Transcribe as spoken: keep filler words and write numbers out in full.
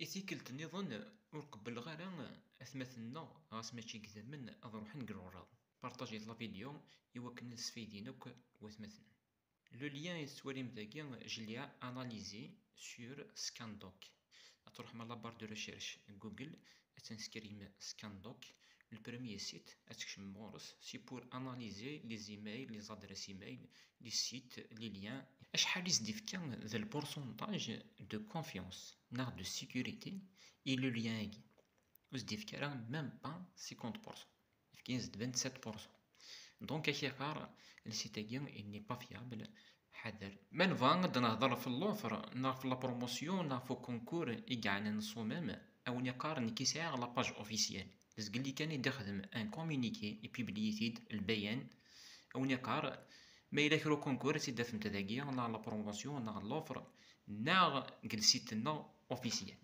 I tikkelt nniḍen, ur qebbleɣ ara atmaten-nneɣ, ɣas mačči deg idammen, ad ruḥen deg luṛaḍ. Partajit la vidéo i wakken ad sfaydin akk watmaten. Le lien i tettwalim dagi, je l'ai analysé sur Scandoc. Ad truḥem à la barre de recherche Google, ad teskrim Scandoc. Le premier site, ad tkecmem ɣur-s, c'est pour analyser les emails, les adresses email, les sites, les liens. Acḥal i s-d-ifka d le pourcentage de confiance neɣ de sécurité i le lien-agi? Ur s-d-ifka ara même pas cinquante pour cent. Ifka-yas-d vingt-sept pour cent. Donc, ad k-yeqqar, le site-agi, il n'est pas fiable. Ḥader. Ma nebɣa ad d-nehder ɣef l'offre, neɣ ɣef la promotion, neɣ ɣef ukunkur i yeɛnan ṣṣumam, ad wen-yeqqar, nekk i sɛiɣ la page officielle. Zgelli kan i d-ixdem un communiqué, ipubliyi-t-id, lbayan, ad wen-yeqqar, ma yella kra ukunkur, ad t-id-tafemt dagi, neɣ la promotion, neɣ l'offre, neɣ deg le site-nneɣ officiel.